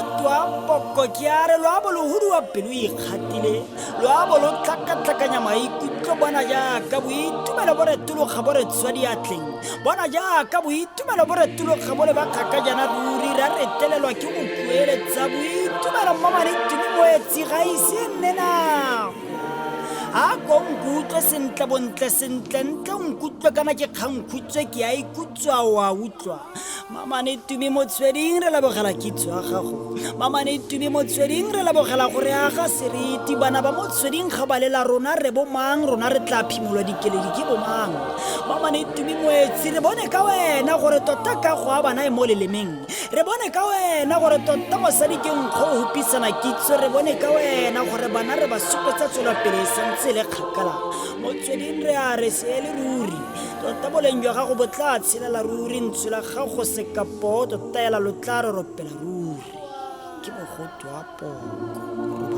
Mogoto wa poko ke a re lo a bo lo huduwa pelo e ikgatile, lo a bo lo tlhakatlhakanya maikutlo bona jaaka boitumelo bo retologa bo re tswa diatleng, bona jaaka boitumelo bo retologa bo leba kgakajana ruri ra retelelwa ke go kueletsa boitumelo mmamane tumi moetsi ga ise e nne nako. A ko nkutlwe sentle bontle sentle ntle nkutlwe kana ke kgangkhutswe ke a ikutswa wa utlwa. Mamane Tumi Motsweding re lebogela kitso ya gago. Mamane Tumi Motsweding re lebogela gore aga seriti bana ba Motsweding ga ba lela rona re bo mang rona re tla phimolwa dikeledi ke bo mang. Mamane Tumi Moetsi re bone ka wena gore tota ka go a bana e mo lelemeng. Re bone ka wena gore tota mosadi ke nkgo o hupisana kitso re bone ka wena gore bana re ba supetsa tswelopele e santse e le kgakala. Motsweding re a re se ele ruri. Tota boleng jwa gago bo tla tshelela ruri, ntswe la gago sekapo tota ela lo tla re ropela ruri. Ke mogote wa poko.